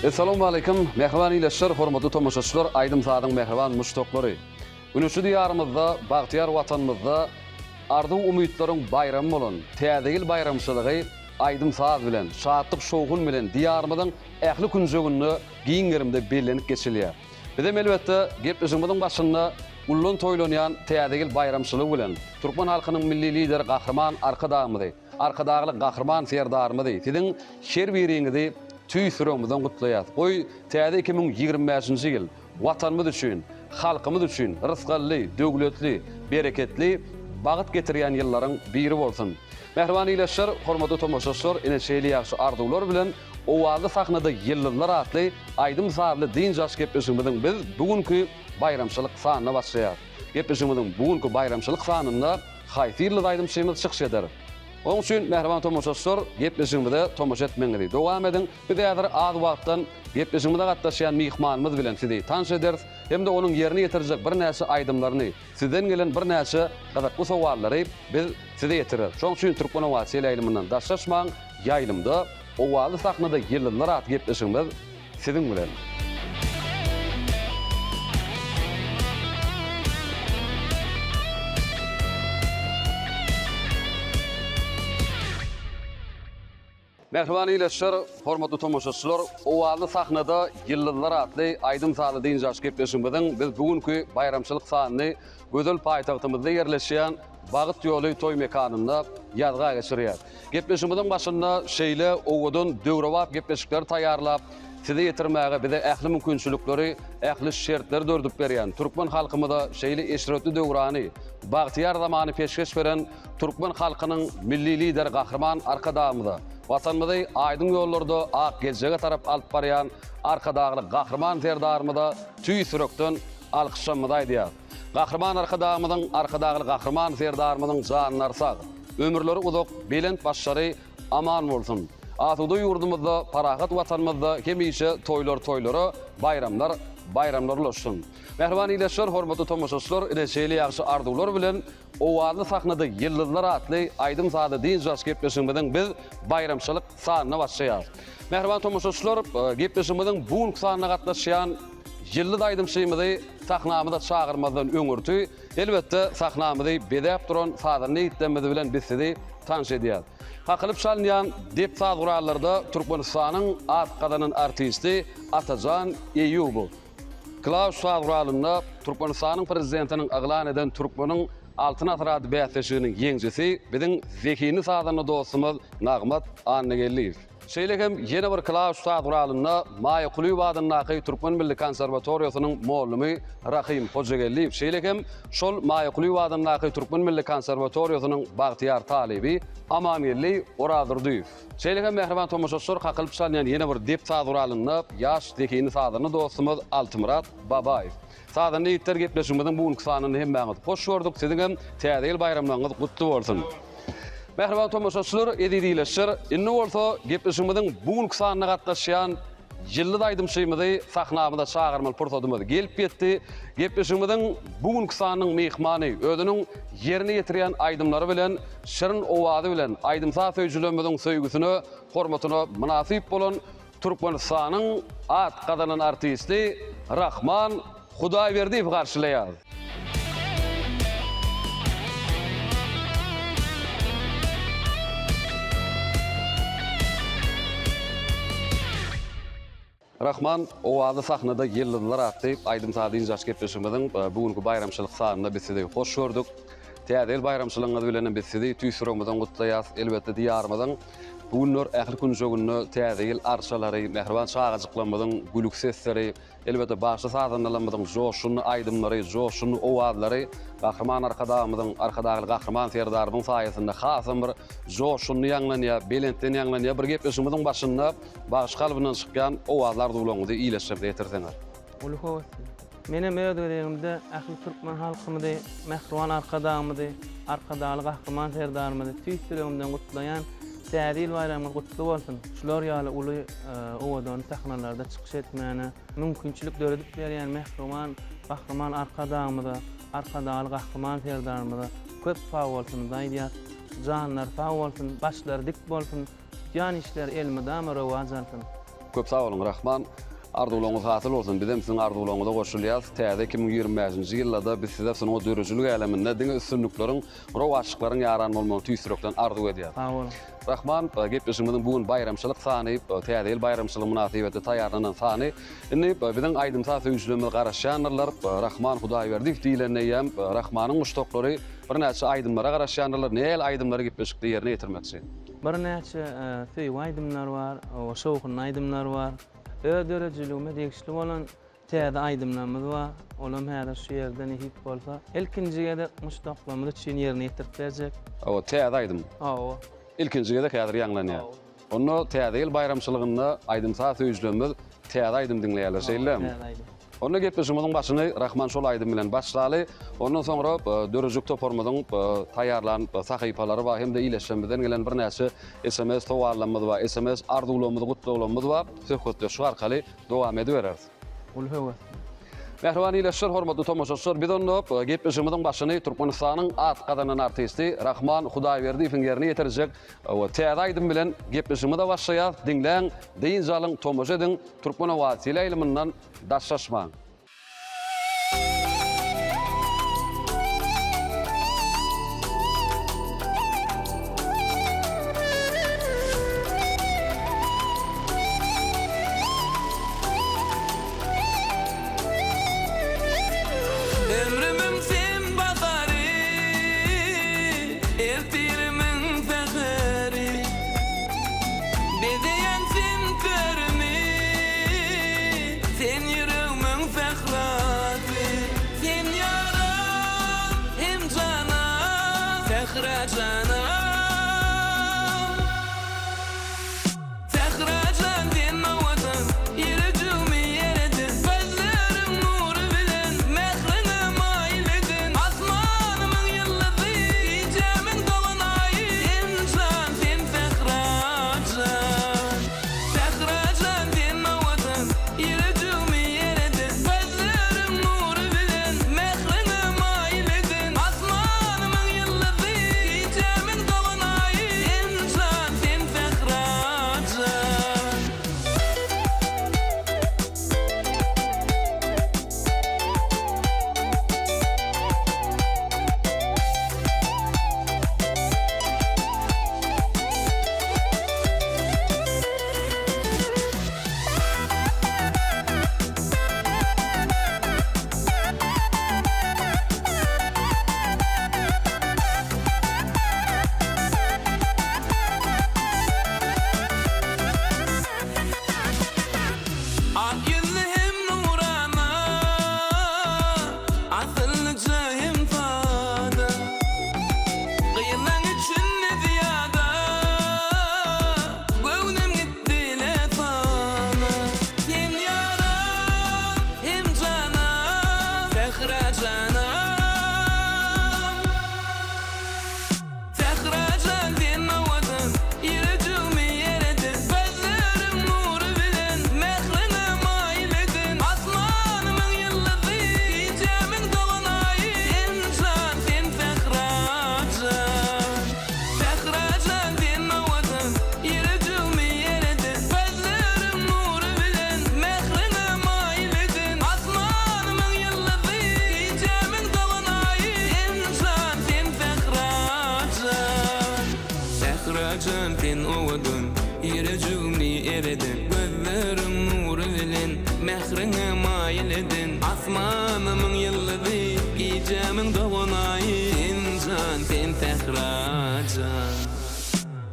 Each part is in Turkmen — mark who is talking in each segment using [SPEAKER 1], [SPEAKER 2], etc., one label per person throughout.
[SPEAKER 1] Essalawmaleýkim, mähriban ildeşler, hormatly tomaşaçylar, aýdym-sazyň mähriban muşdaklary! Güneşli Diýarymyzda, bagtyýar Watanymyzda arzuw-umytlaryň baýramy bolan Täze ýyl baýramçylygy aýdym-saz bilen, şatlyk-şowhun bilen Diýarymyzyň ähli künjeginde giň gerimde bellenip geçilýär. Bizem elbetde, gepleşigimiziň başynda ullan toýlanýan Täze ýyl baýramçylygy bilen türkmen halkynyň Milli Lideri Gahryman Arkadagymyzy, Arkadagly Gahryman Serdarymyzy, siziň her biriňizi tüýs ýüregimizden gutlaýarys. Goý, täze 2025-nji ýyl Watanymyz üçin, halkymyz üçin rysgally, döwletli, bereketli, bagt getirýän ýyllaryň biri bolsun! Mähriban ildeşler, hormatly tomaşaçylar, ine şeýle ýagşy arzuwlar bilen Owazly sahnada ýyldyzlar atly aýdym-sazly dynç alyş gepleşigimiziň biz bu günki baýramçylyk sanyna başlaýarys. Gepleşigimiziň bu günki baýramçylyk sanynda haýsy ýyldyz aýdymçymyz çykyş eder? Onuň üçin mähriban tomaşaçylar gepleşigimize tomaşa etmegiňizi dowam ediň. Biz häzir az wagtdan gepleşigimize gatnaşýan myhmanymyz bilen sizi tanyş ederis hem-de onuň ýerine ýetirjek birnäçe aýdymlaryny, sizden gelen birnäçe gyzykly sowallary biz size ýetireris. Şonuň üçin Türkmen owazy teleýaýlymyndan daşlaşmaň, ýaýlymda Owazly sahnada ýyldyzlar atly gepleşigimiz siziň bilen. Mähriban ildeşler, hormatly tomaşaçylar, Owazly sahnada ýyldyzlar atly aýdym-sazly dynç alyş gepleşigimiziň biz bu günki baýramçylyk sanyny gözel paýtagtymyzda ýerleşýän Bagt ýoly toý mekanynda ýazga geçirýäris. Gepleşigimiziň başynda şeýle owadan, döwrebap gepleşikleri taýýarlap, size ýetirmäge bize ähli mümkinçilikleri, ähli şertleri döredip berýän, türkmen halkymyza şeýle eşretli döwrany, bagtyýar zamany peşgeş beren türkmen halkynyň Milli Lideri Gahryman Arkadagymyza, Watanymyzy aýdyň ýollarda ak geljege tarap alyp barýan Arkadagly Gahryman Serdarymyza tüýs ýürekden alkyşlarymyzy aýdýarys. Gahryman Arkadagymyzyň, Arkadagly Gahryman Serdarymyzyň janlary sag, ömürleri uzak, belent başlary aman bolsun! Asuda ýurdumyzda, parahat Watanymyzda hemişe toýlar toýlara, baýramlar baýramlara ulaşsyn! Mähriban ildeşler, hormatly tomaşaçylar, ine şeýle ýagşy arzuwlar bilen Owazly sahnada ýyldyzlar atly aýdym-sazly dynç alyş gepleşigimiziň biz baýramçylyk sanyna başlaýarys. Mähriban tomaşaçylar, gepleşigimiziň bu günki sanyna gatnaşýan ýyldyz aýdymçymyzy sahnamyza çagyrmazdan öňürti, elbetde, sahnamyzy bezäp duran sazanda ýigitlerimiz bilen biz sizi tanyş edýäris. Kakylyp çalynýan dep saz gurallarda Türkmenistanyň at gazanan artisti Atajan Eýýubow. Klawiş saz guralynda Türkmenistanyň Prezidentiniň yglan eden Türkmeniň Altyn asyry atly bäsleşiginiň ýeňjisi biziň zehinli sazanda dostumyz Nagmat Annageldiýew. Şeýle hem ýene bir klawiş saz guralynda Maýa Kulyýewa adyndaky Türkmen milli konserwatoriýasynyň mugallymy Rahym Hojageldiýew, şeýle hem şol Maýa Kulyýewa adyndaky Türkmen milli konserwatoriýasynyň bagtyýar talyby Amangeldi Orazdurdyýew. Şeýle hem mähriban tomaşaçylar kakylyp çalynýan ýene bir dep saz guralynda ýaş zehinli sazanda dostumyz Altymyrat Babaýew. Sazanda ýigitler gepleşigimiziň bu günki sanynda hemmäňizi hoş gördük. Siziň hem Täze ýyl baýramlaryňyz gutly bolsun. Mähriban tomaşaçylar, eziz ildeşler, indi bolsa gepleşigimiziň bu günki sanyna gatnaşýan Ýyldyz aýdymçymyzy sahnamyza çagyrmaly pursadymyz gelip ýetdi. Gepleşigimiziň bu günki sanynyň myhmany özüniň ýerine ýetirýän aýdymlary bilen, şirin owazy bilen aýdym-saz söýüjilerimiziň söýgüsine, hormatyna mynasyp bolan Türkmenistanyň at gazanan artisti Rahman Hudaýberdiýewi garşylaýarys. Rahman, Owazly sahnada ýyldyzlar atly aýdym-saz dynç alyş gepleşigimiziň bu günki baýramçylyk sanynda biz sizi hoş gördük. Täze ýyl baýramçylygyňyz bilen hem biz sizi tüýs ýüregimizden gutlaýarys. Elbetde, Diýarymyzyň bu günler ähli künjeginde Täze ýyl arçalary, mähriban çagajyklarymyzyň gülki sesleri, Elbetde, bagşy-sazandalarymyzyň joşgunly aýdymlary, joşgunly owazlary Gahryman Arkadagymyzyň, Arkadagly Gahryman Serdarymyzyň saýasynda hasam bir joşgunly ýaňlanýar, belentden ýaňlanýar. Bir gepleşigimiziň başynda bagşy kalbyndan çykýan owazly arzuwlaryňyzy ildeşlerimize ýetirseňiz.
[SPEAKER 2] Uly höwes bilen. Menem öz gezegimde ähli türkmen halkymyzy, mähriban Arkadagymyzy, Arkadagly Gahryman Serdarymyzy tüýs ýüregimden gutlaýan. Täze ýyl baýramyňyz gutly bolsun! Şular ýaly uly owadan sahnalarda çykyş etmäne mümkinçilik döredip berýän mähriban Gahryman Arkadagymyza, Arkadagly Gahryman Serdarymyza köp sagbolsunymyzy aýdýas. Janlary sag bolsun, başlary dik bolsun, tutýan işleri elmydama rowaç alsyn!
[SPEAKER 1] Köp sag boluň Rahman. Arzuwlaryňyz hasyl bolsun. Bizem siziň arzuwlaryňyza goşulýas. Täze 2025-nji ýylda-da biz size sungat döredijilik äleminde diňe üstünlikleriň, rowaçlyklaryň ýaran bolmagyny tüýs ýürekden arzuw edýäs.
[SPEAKER 2] Sag boluň.
[SPEAKER 1] Rahman, gepleşigimiziň bu gün baýramçylyk sany, Täze ýyl baýramçylygy mynasybetli taýýarlanan sany. Indi biziň aýdym-saz söýüjilerimiz garaşýandyrlar. Rahman Hudaýberdiýew diýlende eýýäm Rahmanyň muşdaklary birnäçe aýdymlara garaşýandyrlar. Nähili aýdymlary gepleşikde ýerine ýetirmekçi?
[SPEAKER 2] Birnäçe söýgi aýdymlar bar, şowhunly aýdymlar bar. Öz döredijiligime degişli bolan täze aýdymlarymyz bar. Olam häzir şu ýerde nesip bolsa, ilkinji gezek muşdaklarymyz üçin ýerine ýetirip berjek.
[SPEAKER 1] Hawa, täze aýdym.
[SPEAKER 2] Hawa.
[SPEAKER 1] Ilkinji gezek häzir ýaňlanýar.
[SPEAKER 2] Hawa.
[SPEAKER 1] Onda Täze ýyl baýramçylygynda aýdym-saz söýüjilerimiz täze aýdym diňleýärler, şeýlemi?
[SPEAKER 2] Hawa, täze aýdym.
[SPEAKER 1] Onda gepleşigimiziň başyny Rahman şol aýdym bilen başlaly. Ondan soňra döredijilik toparymyzyň taýýarlan sahypalary bar hem-de ildeşlerimizden gelen birnäçe sms sowallarymyz bar, sms arzuwlarymyz, gutlaglarymyz bar. Söhbetdeşlik arkaly dowam edibereris.
[SPEAKER 2] Uly höwes.
[SPEAKER 1] Mähriban ildeşler, hormatly tomaşaçylar, biz onda gepleşigimiziň başyny Türkmenistanyň at gazanan artisti Rahman Hudaýberdiýewiň ýerine ýetirjek täze aýdym bilen gepleşigimize başlaýarys. Diňläň, dynç alyň, tomaşa ediň, Türkmen owazy teleýaýlymyndan daşlaşmaň.
[SPEAKER 3] Ömrümiň sen bahary, ertirimiň säheri. Bezeýän sen törümi, sen ýüregimiň sährasy. Sen ýaram hem janam, sähra janam. Sähra jan sen owadan, ýürejigimi ereden. Gözleriň nury bilen mähriňe maýyl eden. Asmanymyň ýyldyzy, gijämiň dogan aýy. Sen jan, sen sähra jan. Sähra jan sen owadan, ýürejigimi ereden. Gözleriň nury bilen mähriňe maýyl eden. Asmanymyň ýyldyzy, gijämiň dogan aýy. Sen jan, sen sähra jan. Ak ýüzli hem nurana, asyllyja hem sada. Gyýylaň içinde zyýada, göwnüm gitdi lepana. Sen ýaram hem janam, sähra janam. Sähra jan sen owadan, ýürejigimi ereden. Gözleriň nury bilen mähriňe maýyl eden. Asmanymyň ýyldyzy, gijämiň dogan aýy. Sen jan, sen sähra jan. Sähra jan sen owadan, ýürejigimi ereden. Gözleriň nury bilen mähriňe maýyl eden. Asmanymyň ýyldyzy, gijämiň dogan aýy. Sen jan, sen sähra jan. Sähra jan sen owadan, ýürejigimi ereden. Gözleriň nury bilen mähriňe maýyl eden. Asmanymyň ýyldyzy, gijämiň dogan aýy. Sen jan, sen sähra jan.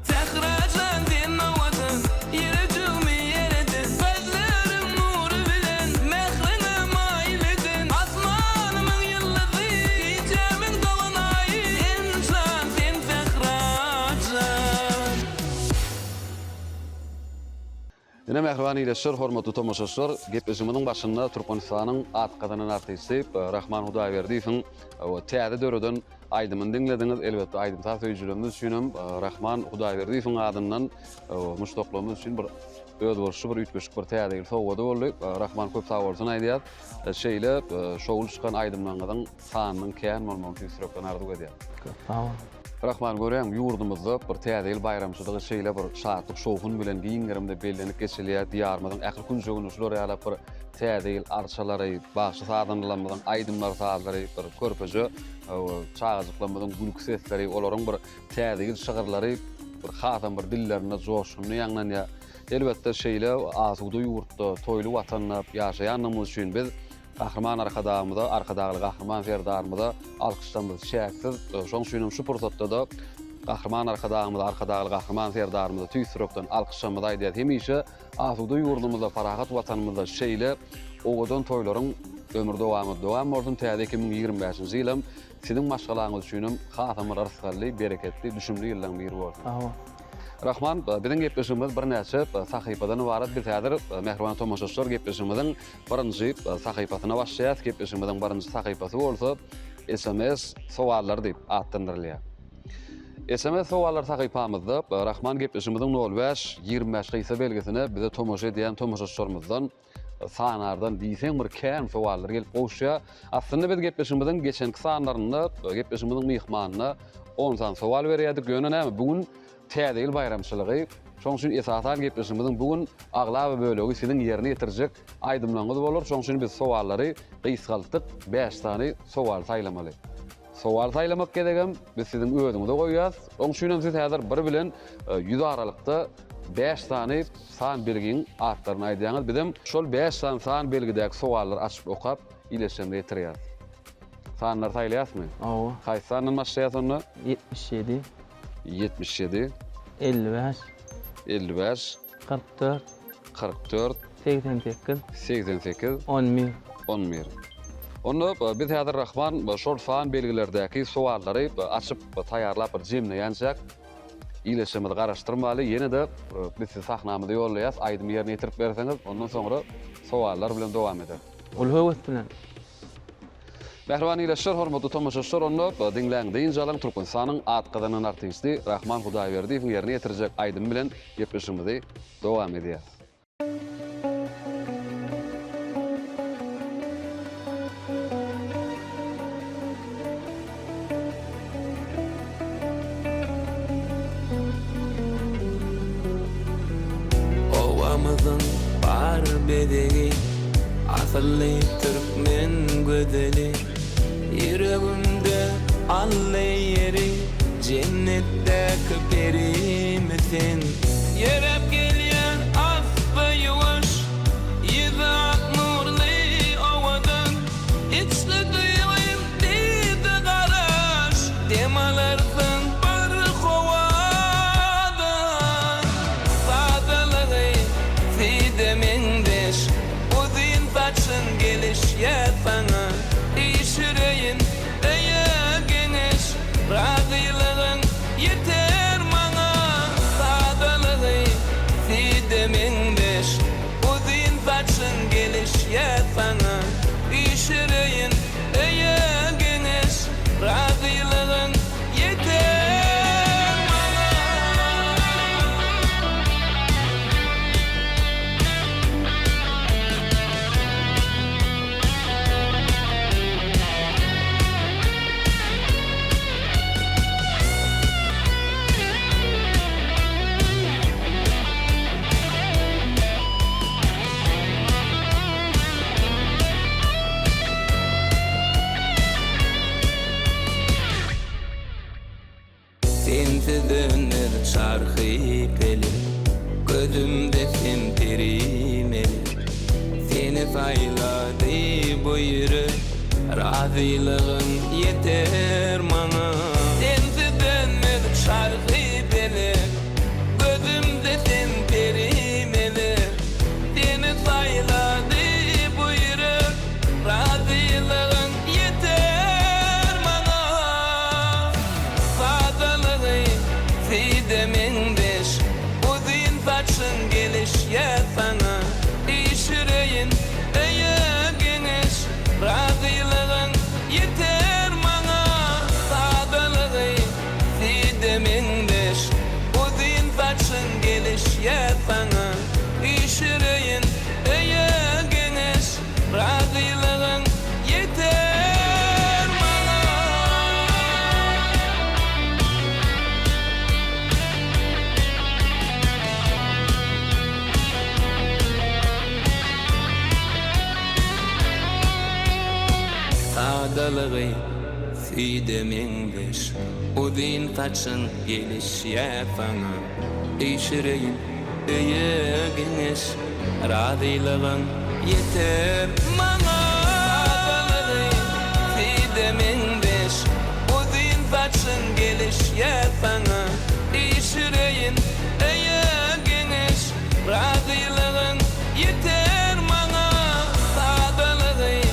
[SPEAKER 3] Sähra jan sen owadan, ýürejigimi ereden. Gözleriň nury bilen mähriňe maýyl eden. Asmanymyň ýyldyzy, gijämiň dogan aýy. Sen jan, sen sähra jan.
[SPEAKER 1] Ine mähriban ildeşler, hormatly tomaşaçylar, gepleşigimiziň başynda Türkmenistanyň at gazanan artisti Rahman Hudaýberdiýewiň täze döreden aýdymyny diňlediňiz. Elbetde aýdym-saz söýüjilerimiz üçin hem Rahman Hudaýberdiýewiň adyndan muşdaklarymyz üçin bir özboluşly bir üýtgeşik bir täze ýyl sowgady boldy. Rahman köp sag bolsun aýdýas. Şeýle şowly çykan aýdymlaryňyzyň sanynyň kän bolmagyny tüýs ýürekden arzuw edýän.
[SPEAKER 2] Köp sag boluň.
[SPEAKER 1] Rahman görýäňmi, ýurdumyzda bir Täze ýyl baýramçylygy şeýle bir şatlyk-şowhun bilen giň gerimde bellenip geçilýär. Diýarymyzyň ähli künjeginde şular ýaly bir Täze ýyl arçalary, bagşy-sazandalarymyzyň aýdymlar-sazlary, bir körpeje çagajyklarymyzyň gülki sesleri, olaryň bir Täze ýyl şygyrlary bir hasam bir dillerinde joşgunly ýaňlanýar. Elbetde, şeýle asuda ýurtda, toýly Watanda ýaşaýandygymyz üçin biz Gahryman Arkadagymyza, Arkadagly Gahryman Serdarymyza alkyşlarymyz çäksiz. Şonuň üçin hem şu pursatda-da Gahryman Arkadagymyza, Arkadagly Gahryman Serdarymyza tüýs ýürekden alkyşlarymyzy aýdýarys. Hemişe asuda ýurdumyzda, parahat Watanymyzda şeýle owadan toýlaryň ömür dowamyz dowam bolsun! Täze 2025-nji ýylam siziň maşgalaňyz üçinem hasam bir rysgally, bereketli, düşümli ýyllaryň biri bolsun!
[SPEAKER 2] Sag bol.
[SPEAKER 1] Rahman, biziň gepleşigimiz birnäçe sahypadan ybarat. Biz häzir, mähriban tomaşaçylar, gepleşigimiziň Birinji sahypasyna başlaýarys. Gepleşigimiziň birinji sahypasy bolsa SMS sowallary diýip atlandyrylýar. SMS sowallar sahypamyzda Rahman gepleşigimiziň nol bäş, 25 gysga belgisine bize tomaşa edýän tomaşaçylarymyzdan sanardan diýseň bir kän sowallar gelip gowuşýar. Aslynda biz gepleşigimiziň geçenki sanlarynda gepleşigimiziň myhmanyna 10 sany sowal berýärdik. Ýöne näme bu gün Täze ýyl baýramçylygy, şonuň üçin esasan gepleşigimiziň bu gün aglaba bölegi siziň ýerine ýetirjek aýdymlaryňyz bolar, şonuň üçin biz sowallary gysgaltdyk, bäş sany sowal saýlamaly. Sowal saýlamak gezegem biz siziň özüňize goýýas, oň üçin hem siz häzir bir bilen ýüz aralykda bäş sany san belgiň atlaryny aýdýaňyz, bizem şol bäş sany san belgidäki sowallary açyp okap ileçlerimize ýetirýäris. Sanlary saýlaýasmy?
[SPEAKER 2] Hawa.
[SPEAKER 1] Haýsy sandan başlaýas onda?
[SPEAKER 2] 77.
[SPEAKER 1] 77.
[SPEAKER 2] 55.
[SPEAKER 1] 55.
[SPEAKER 2] 44.
[SPEAKER 1] 44.
[SPEAKER 2] 88.
[SPEAKER 1] 88.
[SPEAKER 2] 11.
[SPEAKER 1] 11. Onda e, biz häzir Rahman e, şol san belgilerdäki sowallary e, açyp taýýarlap bir jemleýänçäk ileşimizi garaşdyrmaly. Ýene-de biz sizi sahnamyza ýollaýas. Aýdymy ýerine ýetirip berseňiz, ondan soňra sowallar bilen dowam ederis.
[SPEAKER 2] Uly höwes bilen.
[SPEAKER 1] Mähriban ildeşler, hormatly tomaşaçylar, onda diňläň, dynç alyň, Türkmenistanyň at gazanan artisti Rahman Hudaýberdiýewiň ýerine ýetirjek aýdymy bilen gepleşigimizi dowam edýäris.
[SPEAKER 3] Obamyzyň bar bezegi, Asylly türkmen gözeli. Ýüregimde aldy ýeri, Jennetdäki perimi sen. Ýöräp gelýän assa ýuwaş, Ýüzi ak nurly owadan. Içli duýgym diýdi garaş, Dem alarsyň bir howadan. Sadalygy süýde meňzeş, Uzyn saçyň gelişýär saňa. Üýşüreýin öýe geňeş, Razylygyň ýeter maňa. Sadalygy süýde meňzeş, Uzyn saçyň gelişýär saňa, Üýşüreýin öýe geňeş, Razylygyň ýeter maňa. Sensiz dönmez çarhy pelek, Gözümde sen peri melek. Seni saýlady bu ýürek, Razylygyň ýeter maňa. Sensiz dönmez çarhy pelek, Gözümde sen peri melek. Seni saýlady bu ýürek, Razylygyň ýeter maňa. Sadalygy süýde meňzeş, Uzyn saçyň gelişýär saňa. Üýşüreýin öýe geňeş, Razylygyň ýeter maňa. Sadalygy süýde meňzeş, Uzyn saçyň gelişýär saňa. Üýşüreýin öýe geňeş, Razylygyň ýeter maňa. Sadalygy süýde meňzeş Uzyn saçyň gelişýä saňa Üýşüreýin öýe geňeş Razylygyň ýeter maňa Sadalygy süýde meňzeş Uzyn saçyň gelişýä saňa Üýşüreýin öýe geňeş Razylygyň ýeter maňa Sadalygy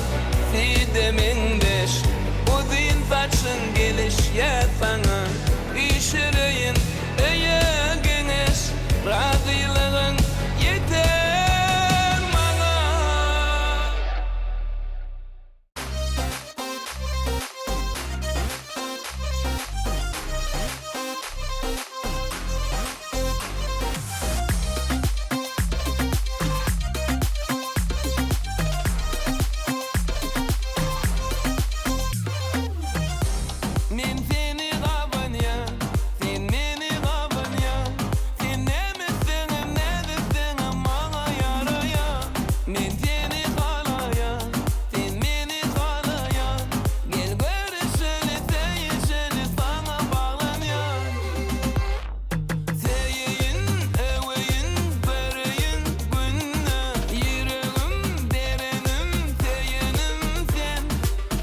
[SPEAKER 3] süýde meňzeş Uzyn saçyň gelişýä saňa Üýşüreýin öýe geňeş Razylygyň ýeter maňa. Men seni gabanýan, sen meni gabanýan, Sen näme etseňem, nädipseňem maňa ýaraýan. Men seni halaýan, sen meni halaýan, Gel görüşeli, söýüşeli, saňa baglanýan. Söýeýin, öweýin, göreýin günde, Ýüregim berenim, söýenim sen.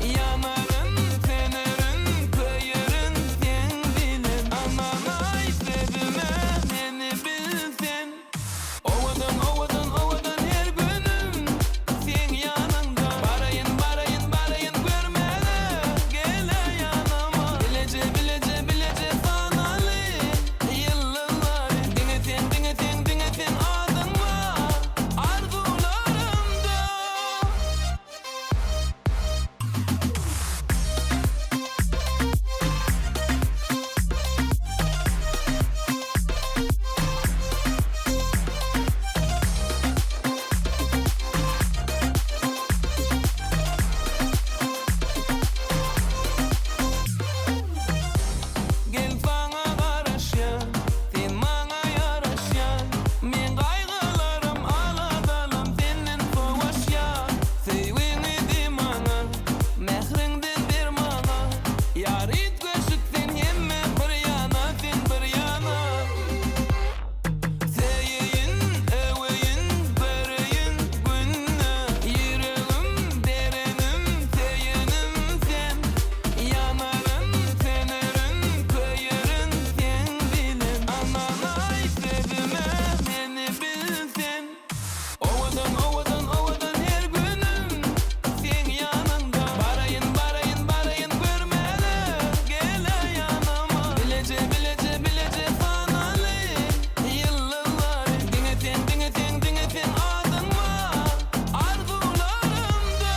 [SPEAKER 3] Ýanaryn, sönerin, köýerin seň bilen. Ynanaý sözüme, meni bil sen. Owadan, owadan, owadan her günüm seň ýanyňda. Baraýyn, baraýyn, baraýyn görmäge, gel-ä ýanyma. Bileje, bileje, bileje sanaly ýyldyzlary. Diňe sen, diňe sen, diňe sen adyň bar arzuwlarymda. Gel saňa garaşýan, sen maňa ýaraşýan, Men gaýgylarym, aladalam senden sowaşýar. Söýgiňi diý maňa, mähriňden ber maňa, Ýar üýtgeşik sen hemme bir ýana, sen bir ýana. Söýeýin, öweýin, göreýin günde, Ýüregim berenim, söýenim sen. Ýanaryn, sönerin, köýerin seň bilen. Ynanaý sözüme, meni bil sen. Owadan, owadan, owadan her günüm seň ýanyňda. Baraýyn, baraýyn, baraýyn görmäge, gel-ä ýanyma. Bileje, bileje, bileje sanaly ýyldyzlary. Diňe sen, diňe sen, diňe sen adyň bar arzuwlarymda.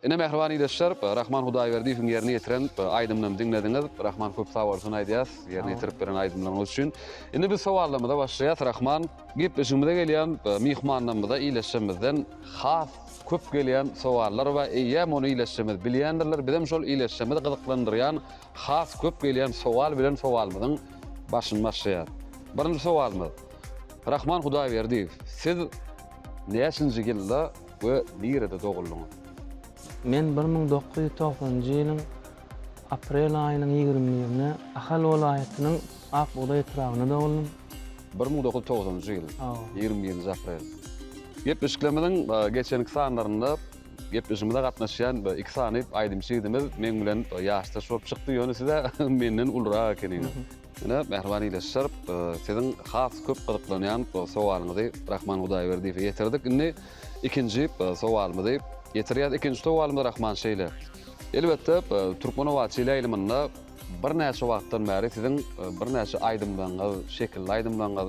[SPEAKER 1] Ine mähriban ildeşler, Rahman Hudaýberdiýewiň ýerine ýetiren aýdymyny diňlediňiz. Rahman köp sag bolsun aýdýas, ýerine ýetirip beren aýdymlaryňyz üçin. Indi biz sowallarymyza başlaýas. Rahman, gepleşigimize gelýän myhmanlarymyza ildeşlerimizden has köp gelýän sowallar bar. Eýýäm ony ildeşlerimiz bilýändirler. Bizem şol ildeşlerimizi gyzyklandyrýan has köp gelýän sowal bilen sowalymyzyň başyny başlaýas. Birinji sowalymyz. Rahman Hudaýberdiýew, siz näçinji ýylda we nirede doguldyňyz?
[SPEAKER 2] Men 1990-njy ýylyň aprel aýynyň ýigrimi birine Ahal welaýatynyň Ak bugdaý etrabynda doguldym.
[SPEAKER 1] 1990-njy ýyl, ýigrimi birinji aprel. Gepleşiklerimiziň geçenki sanlarynda gepleşigimize gatnaşýan iki sany aýdymçy ýigidimiz meň bilen ýaşdaş bolup çykdy, ýöne siz-ä menden ulurak ekeniňiz. Ine, mähriban ildeşler, siziň has köp gyzyklanýan sowalyňyzy Rahman Hudaýberdiýewe ýetirdik. Indi ikinji sowalymyzy ýetirýäs. Ikinji sowalymyz Rahman şeýle. Elbetde, Türkmen owaçy ýaýlymynda. birnäçe wagtdan bäri siziň birnäçe aýdymlaryňyz, şekilli aýdymlaryňyz,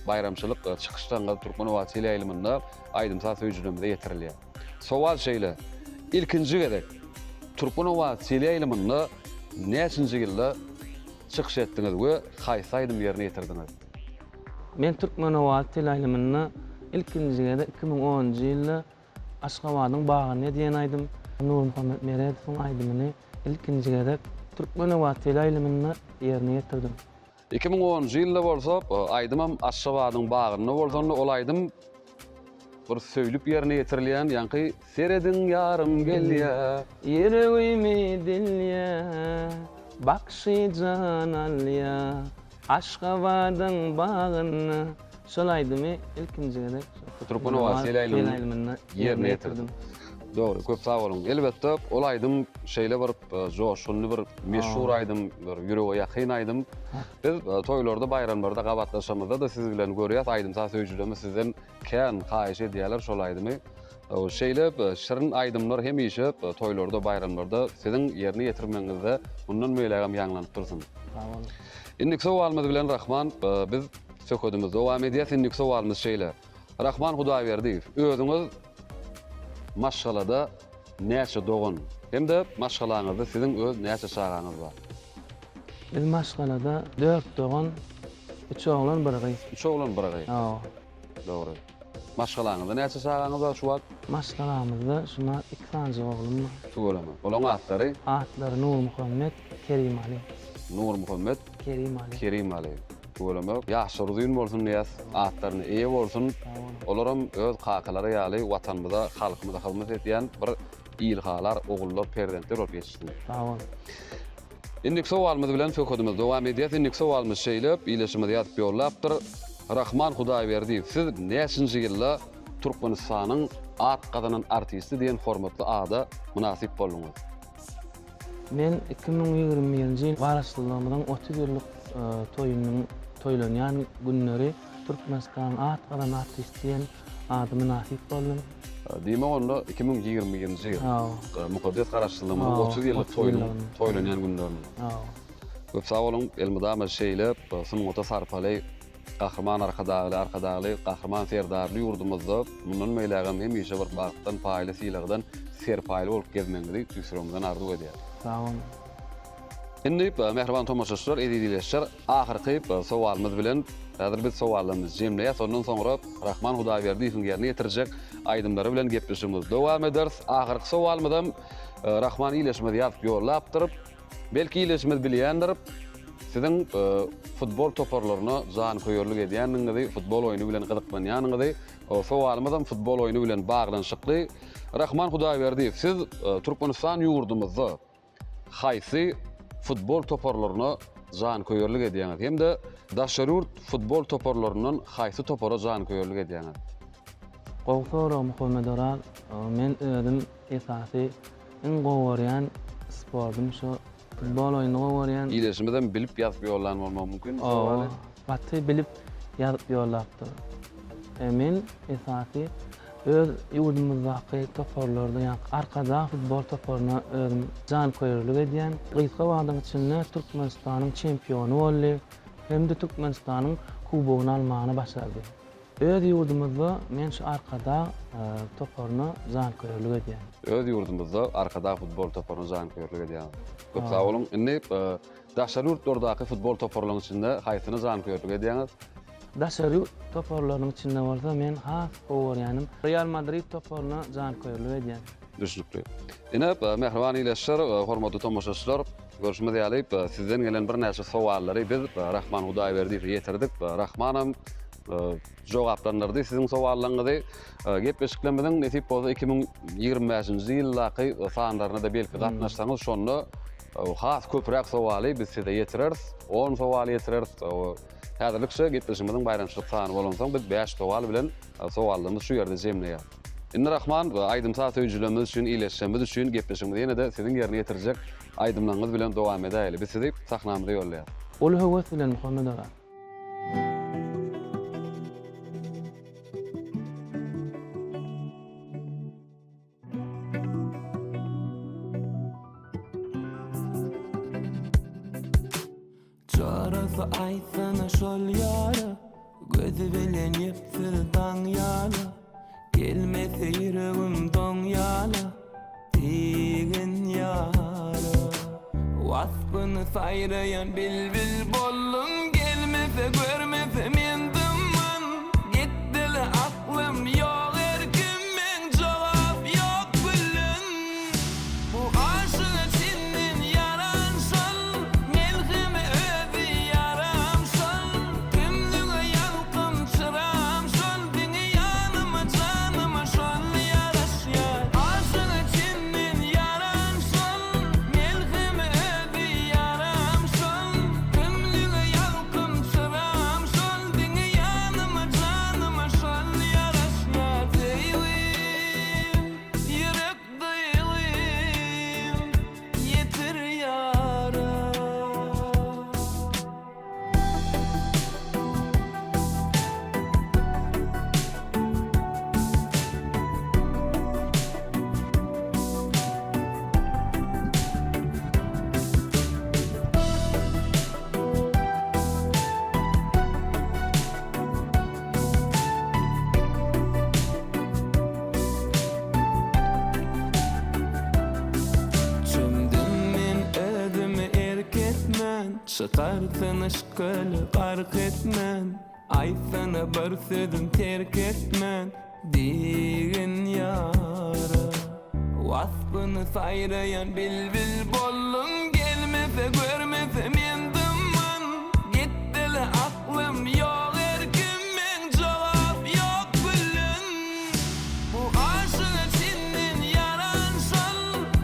[SPEAKER 1] baýramçylyk çykyşlaryňyz Türkmen owazy teleýaýlymynda aýdym-saz söýüjilerimize ýetirilýär. Sowal şeýle, ilkinji gezek Türkmen owazy teleýaýlymynda näçinji ýylda çykyş etdiňiz we haýsy aýdymy ýerine ýetirdiňiz?
[SPEAKER 2] Men Türkmen owazy teleýaýlymynda ilkinji gezek 2010-njy ýylda Aşgabadyň bagynda diýen aýdym Nurmuhammet Meredowyň aýdymyny ilkinji gezek Türkmenobat teleýaýlymynda ýerine ýetirdim.
[SPEAKER 1] 2010-njy ýylda bolsa aýdymam Aşgabadyň bagynda bolsanda ol aýdym bir söýlüp ýerine ýetirilýän ýaňky Serediň ýarym gelýä.
[SPEAKER 2] Ýüregimi dilýä, bakşy jan alýa. Aşgabadyň bagynda şol aýdymy ilkinji gezek
[SPEAKER 1] Türkmen owazy teleýaýlymynda ýerine ýetirdim. Dogry, köp sag boluň. Elbetde, ol aýdym şeýle bir e, joşgunly bir meşhur aýdym, bir ýürege ýakyn aýdym. Biz e, toýlarda, baýramlarda gabatlaşamyzda-da siz bilen görýäs, aýdym-saz söýüjilerimiz sizden kän haýyş edýärler şol aýdymy. Şeýle şirin aýdymlar hemişe toýlarda, baýramlarda siziň ýerine ýetirmegiňizde mundan beýlägem ýaňlanyp dursun.
[SPEAKER 2] Sag boluň.
[SPEAKER 1] Indiki sowalymyz bilen Rahman biz söhbedimizi dowam edýäs. Indiki sowalymyz şeýle. Rahman Hudaýberdiýew, özüňiz maşgalada näçe dogan hem-de maşgalaňyzda siziň öz näçe çagaňyz bar?
[SPEAKER 2] Biz maşgalada dört dogan, üç oglan, bir gyz.
[SPEAKER 1] Üç oglan, bir gyz.
[SPEAKER 2] Hawa.
[SPEAKER 1] Dogry. Maşgalaňyzda näçe çagaňyz bar şu wagt?
[SPEAKER 2] Maşgalamyzda şu wagt iki sanyjyk oglum bar.
[SPEAKER 1] Tüweleme. Olaň atlary?
[SPEAKER 2] Atlary Nurmuhammet, Kerimaly.
[SPEAKER 1] Nurmuhammet,
[SPEAKER 2] Kerimaly.
[SPEAKER 1] Kerimaly. Tüweleme. Ýaşlary uzyn bolsun diýýäs, atlaryna eýe bolsun. Olaram öz kakalary ýaly Watanymyza, halkymyza hyzmat edýän bir ilhalar ogullar, perzentler bolup ýetişsin.
[SPEAKER 2] Sag boluň.
[SPEAKER 1] Indiki sowalymyz bilen söhbedimizi dowam edýäs. Indiki sowalymyz şeýle, ildeşimiz ýazyp ýollapdyr. Rahman Hudaýberdiýew, siz näçinji ýylda Türkmenistanyň at gazanan artisti diýen hormatly ada mynasyp bolduňyz?
[SPEAKER 2] Men 2021-nji ýyl Garaşsyzlygymyzyň 30 ýyllyk toýunyň toýlanýan günleri Türkmenistanyň at gazanan artisti diýen ada mynasyp boldum.
[SPEAKER 1] Diýmek onda 2021-nji ýyl.
[SPEAKER 2] Hawa.
[SPEAKER 1] Mukaddes Garaşsyzlygymyzyň 30 ýyllyk toýunyň toýlanýan günlerinde.
[SPEAKER 2] Hawa.
[SPEAKER 1] Köp sag boluň, elmydama şeýle sungata sarpaly Gahryman Arkadagly, Arkadagly Gahryman Serdarly ýurdumyzda mundan beýlägem hemişe bir bagtdan paýly, sylagdan serpaýly bolup gezmegiňizi tüýs ýüregimizden arzuw edýäris.
[SPEAKER 2] Sag boluň.
[SPEAKER 1] Indi, mähriban tomaşaçylar, eziz ildeşler, ahyrky sowalymyz bilen häzir biz sowallarymyzy jemleýäs. Ondan soňra Rahman Hudaýberdiýewiň ýerine ýetirjek aýdymlary bilen gepleşigimizi dowam ederis. Ahyrky sowalymyzam Rahman ildeşimiz ýazyp ýollapdyr. Belki ildeşimiz bilýändir, siziň futbol toparlaryna janköýerlik edýändigiňizi, futbol oýny bilen gyzyklanýanyňyzy. Sowalymyzam futbol oýny bilen baglanyşykly. Rahman Hudaýberdiýew, siz Türkmenistan ýurdumyzda haýsy futbol toparlaryna janköýerlik edýäňiz hem-de daşary ýurt futbol toparlaryndan haýsy topara janköýerlik edýäňiz?
[SPEAKER 2] Gowy sorag Muhammet Oraz. Men özüm esasy iň gowy görýän sportum şu futbol oýnuny gowy görýän.
[SPEAKER 1] Ildeşimizem bilip ýazyp ýollan bolmagy mümkin bu sowaly.
[SPEAKER 2] Gaty bilip ýazyp ýollapdyr. Men esasy öz ýurdumyzdaky toparlarda, ýagny Arkadag futbol toparyna özüm janköýerlik edýän. Gysga wagtyň içinde Türkmenistanyň çempiony boldy hem-de Türkmenistanyň kubogyny almagyny başardy. Öz ýurdumyzda men şu Arkadag toparyna janköýerlik edýän.
[SPEAKER 1] Öz ýurdumyzda Arkadag futbol toparyna janköýerlik edýäňiz. Köp sag boluň. Indi Daşary ýurtlardaky futbol toparlaryň içinde haýsyna janköýerlik edýäňiz?
[SPEAKER 2] Daşary ýurt toparlarynyň içinde bolsa men has gowy görýänim Real Madrid toparyna janköýerlik edýän.
[SPEAKER 1] Düşnükli. Ine, mähriban ildeşler, hormatly tomaşaçylar, görşümiz ýaly, sizden gelen birnäçe sowallary biz Rahman Hudaýberdiýewe ýetirdik. Rahmanam jogaplandyrdy siziň sowallaryňyzy. Gepleşiklerimiziň nesip bolsa 2025-nji ýyldaky sanlaryna-da belki gatnaşsaňyz, şonda Has köpräk sowaly biz size ýetireris. On sowaly ýetireris. Häzirlikçe gepleşigimiziň baýramçylyk sany bolansoň biz bäş sowal bilen sowallarymyzy şu ýerde jemleýäris. Indi Rahman, aýdym-saz söýüjilerimiz üçin, ildeşlerimiz üçin gepleşigimizi ýene-de siziň ýerine ýetirjek aýdymlaryňyz bilen dowam edäýeli. Biz sizi sahnamyza ýollaýarys.
[SPEAKER 2] Uly höwes bilen Muhammet aga.
[SPEAKER 3] bolsa aýtsana şol ýara Gözi bilen ýüpsüz daň ýala Gelmese ýüregim doň ýala Diýgin ýara Waspyny saýraýan bilbil boldum Gelmese görmese men dymman Gitdili aklym ýok erkim meň Jogap ýok gülüm Bu aşyga çenden ýaran şol Melhemi özi ýaram şol Tümlüge ýalkym çyram şol Diňe ýanyma janyma şol ýaraşýar Aşyga çenden ýaran şol Melhemi özi ýaram şol Tümlüge ýalkym çyram şol Diňe ýanyma janyma şol ýaraşýar Söýgim ýürek duýgym ýetir ýara. Çümdüm men özüme erk etmän, Çykarsyn yşk köle gark etmän, Aýtsana bir sözüm terk etmän, Diýgin ýara. Waspyny saýraýan bilbil boldum, Gelmese görmese men dymman, Gitdili aklym ýok erkim meň, Jogap ýok gülüm. Bu aşyga çenden ýaran şol,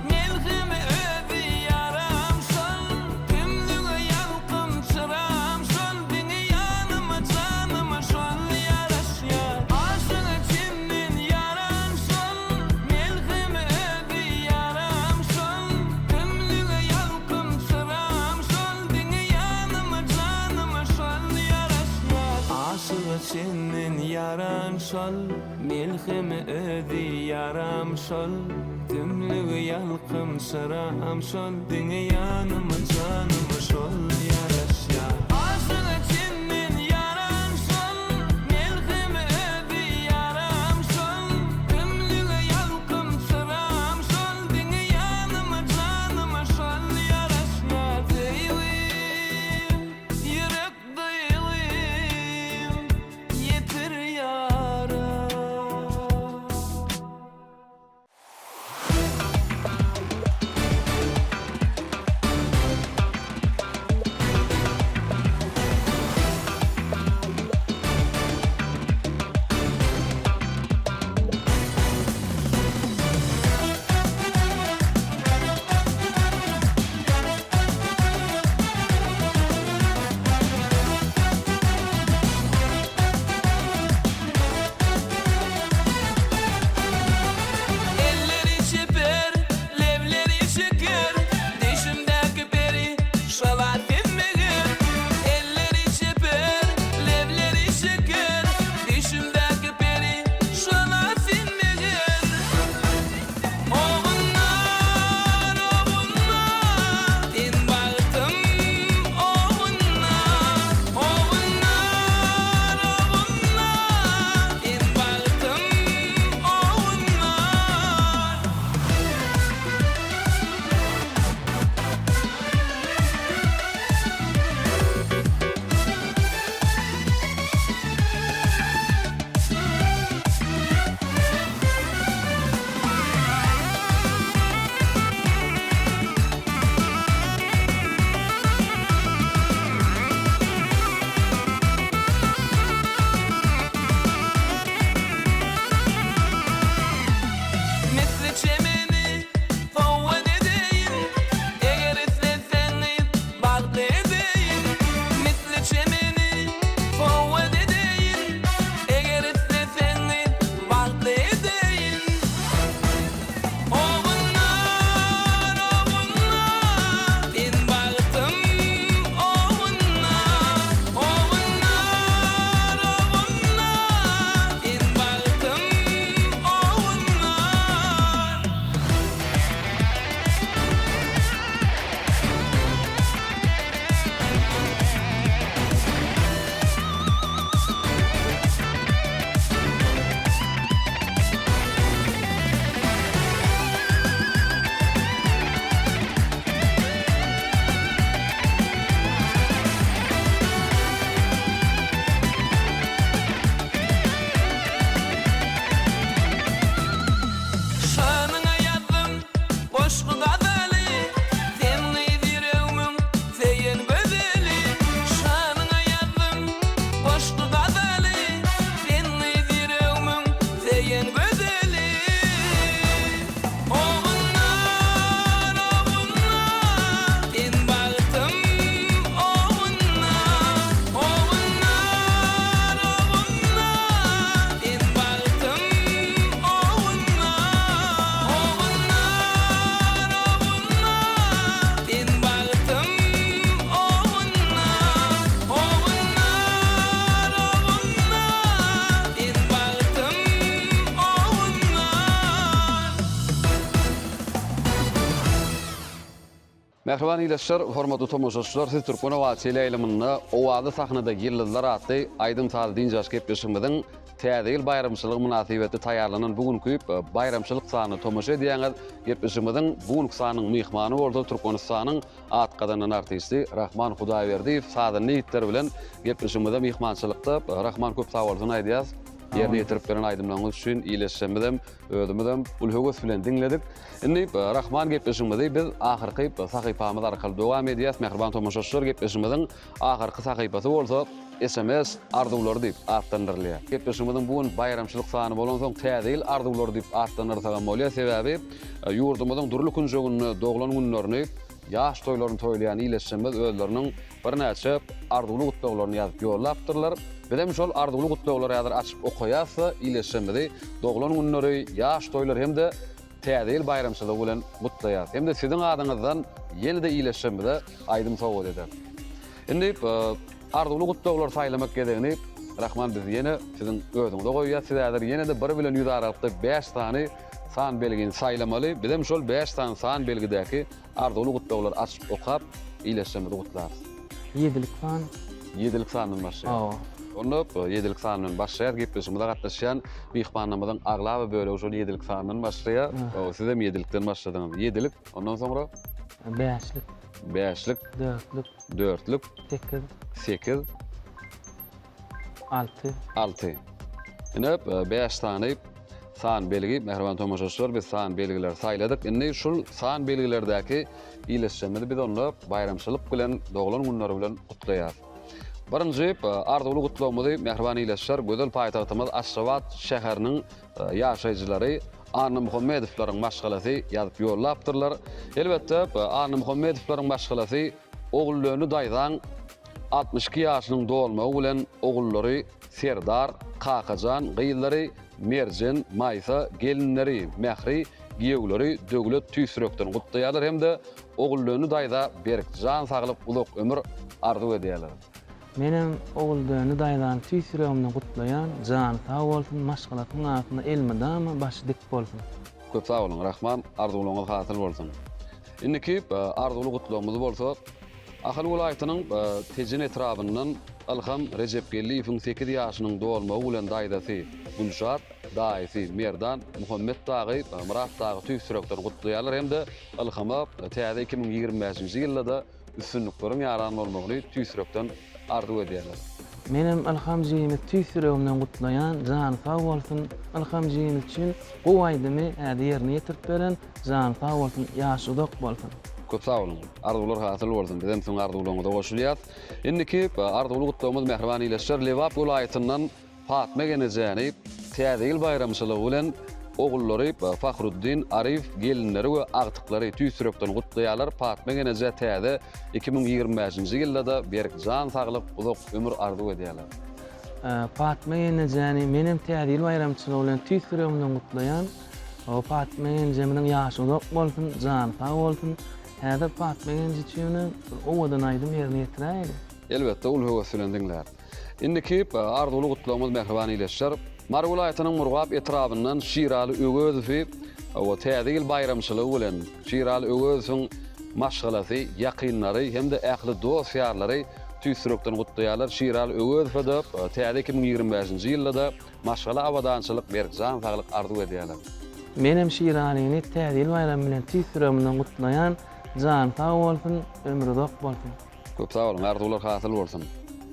[SPEAKER 3] Melhemi özi ýaram şol, Tümlüge ýalkym çyram şol, Diňe ýanyma janyma şol ýaraşýar. Aşyga çenden ýaran şol, Melhemi özi ýaram şol, Tümlüge ýalkym çyram şol, Diňe ýanyma janyma şol ýaraşýar. Aşyga çenden ýaran şol, Melhemi özi ýaram şol, Tümlügi ýalkym çyram şol, Diňe ýanyma janyma şol ýaraşýar. Aşyga çenden ýaran şol, Melhemi özi ýaram şol, Tümlügi ýalkym çyram şol, Diňe ýanyma janyma şol ýaraşýar. Söýgim, ýürek duýgym, ýetir ýara.
[SPEAKER 1] Mähriban ildeşler, hormatly tomaşaçylar, siz Türkmen owazy teleýaýlymynda Owazly sahnada ýyldyzlar atly aýdym-sazly dynç alyş gepleşigimiziň Täze ýyl baýramçylygy mynasybetli taýýarlanan bu günki baýramçylyk sanyna tomaşa edýäňiz. Gepleşigimiziň bu günki sanynyň myhmany bolsa Türkmenistanyň at gazanan artisti Rahman Hudaýberdiýew sazanda ýigitler bilen gepleşigimize myhmançylykda. Rahman köp sag bolsun aýdýas. Ýerine ýetirip beren aýdymlaryňyz üçin ildeşlerimizem, özümizem uly höwes bilen diňledik. Indi Rahman gepleşigimizi biz ahyrky sahypamyz arkaly dowam edýäs. Mähriban tomaşaçylar gepleşigimiziň ahyrky sahypasy bolsa SMS arzuwlary diýip atlandyrylýar. Gepleşigimiziň bu gün baýramçylyk sany bolansoň Täze ýyl arzuwlary diýip atlandyrsagam bolýar. Sebäbi ýurdumyzyň dürli künjeginde doglan günlerini, ýaş toýlaryny toýlaýan ildeşlerimiz özleriniň birnäçe arzuwly gutlaglaryny ýazyp ýollapdyrlar. Bizem şol arzuwly gutlaglary häzir açyp okaýas-da, ildeşlerimizi doglan günleri, ýaş toýlary hem-de Täze ýyl baýramçylygy bilen gutlaýas. Hem-de siziň adyňyzdan ýene-de ildeşlerimize aýdym sowgat ederis. Indi arzuwly gutlaglary saýlamak gezegini Rahman biz ýene siziň özüňize goýýas. Siz häzir ýene-de bir bilen ýüz aralykda bäş sany san belgini saýlamaly. Bizem şol bäş sany san belgidäki Arzuwly gutlaglary açyp okap, ildeşlerimizi gutlarys.
[SPEAKER 2] Ýedilik san.
[SPEAKER 1] Ýedilik sandan başlaýar.
[SPEAKER 2] Hawa.
[SPEAKER 1] Onda ýedilik san bilen başlaýar. Gepleşigimize gatnaşýan myhmanlarymyzyň aglaba bölegi şol ýedilik sandan başlaýar. Siz hem ýedilikden başladyňyz. Ýedilik, ondan soňra?
[SPEAKER 2] Bäşlik.
[SPEAKER 1] Bäşlik.
[SPEAKER 2] Dörtlük.
[SPEAKER 1] Dörtlük.
[SPEAKER 2] Sekiz.
[SPEAKER 1] Sekiz.
[SPEAKER 2] Alty.
[SPEAKER 1] Alty. Ine, bäş sany san belgi, mähriban tomaşaçylar, biz san belgileri saýladyk. Indi şul san belgilerdäki ildeşlerimizi biz onda baýramçylyk bilen, doglan günleri bilen gutlaýarys. Birinji arzuwly gutlagymyzy, mähriban ildeşler, gözel paýtagtymyz Aşgabat şäheriniň ýaşaýjylary Annamuhammedowlaryň maşgalasy ýazyp ýollapdyrlar. Elbetde, Annamuhammedowlaryň maşgalasy Oguldöndi daýzaň 62 ýaşynyň dolmagy bilen ogullary Serdar, Kakajan, gyzlary Merjen, Maýsa, gelinleri Mähri, giýewleri Döwlet tüýs ýürekden gutlaýarlar hem-de Oguldöndi daýza berk jan saglyk, uzak ömür arzuw edýärler.
[SPEAKER 2] Menem Oguldöndi daýzany tüýs ýüregimden gutlaýan, jany sag bolsun, maşgalasynyň arasynda elmydama başy dik bolsun.
[SPEAKER 1] Köp sag boluň Rahman, arzuwlaryňyz hasyl bolsun. Indiki arzuwly gutlagymyz bolsa Ahal welaýatynyň Tejen etrabyndan Ylham Rejepgeldiýewiň sekiz ýaşynyň dolmagy bilen daýzasy Gülşat, daýysy Merdan, Muhammet dagy, Myrat dagy tüýs ýürekden gutlaýarlar hem-de Ylhama täze 2025-nji ýylda-da üstünlikleriň ýaran bolmagyny tüýs ýürekden arzuw edýärler.
[SPEAKER 2] Menem Ylham jigimizi tüýs ýüregimden gutlaýan, jany sag bolsun, Ylham jigimiz üçin gowy aýdymy häzir ýerine ýetirip beren, Jany sag bolsun, ýaşy uzak bolsun.
[SPEAKER 1] Köp sag boluň. Arzuwlar hasyl bolsun. Bizem siziň arzuwlaryňyza goşulýas. Indiki arzuwly gutlagymyz mähriban ildeşler Lebap welaýatyndan Patma genejäni Täze ýyl baýramçylygy bilen ogullary Fahruddin, Arif, gelinleri we agtyklary tüýs ýürekden gutlaýarlar. Patma genejä täze 2025-nji ýylda-da berk jan saglyk, uzak ömür arzuw edýärler.
[SPEAKER 2] Patma genejäni menem Täze ýyl baýramçylygy bilen tüýs ýüregimden gutlaýan. Hawa Patma genjemiziň ýaşy uzak bolsun, jany sag bolsun. Häzir Patma genji üçinem bir owadan aýdym ýerine ýetiräýeli.
[SPEAKER 1] Elbetde uly höwes bilen diňläris. Indiki arzuwly gutlagymyz mähriban ildeşler, Mary welaýatynyň Murgap etrabyndan Şiraly Öwezowy we Täze ýyl baýramçylygy bilen Şiraly Öwezowyň maşgalasy, ýakynlary hem-de ähli dost-ýarlary tüýs ýürekden gutlaýarlar. Şiraly Öwezowa-da täze 2025-nji ýylda-da Maşgala abadançylyk, berk jan saglyk arzuw edýärler.
[SPEAKER 2] Menem Şiralyny Täze ýyl baýramy bilen tüýs ýüregimden gutlaýan, jany sag bolsun, ömri uzak bolsun.
[SPEAKER 1] Köp sag boluň, arzuwlar hasyl bolsun.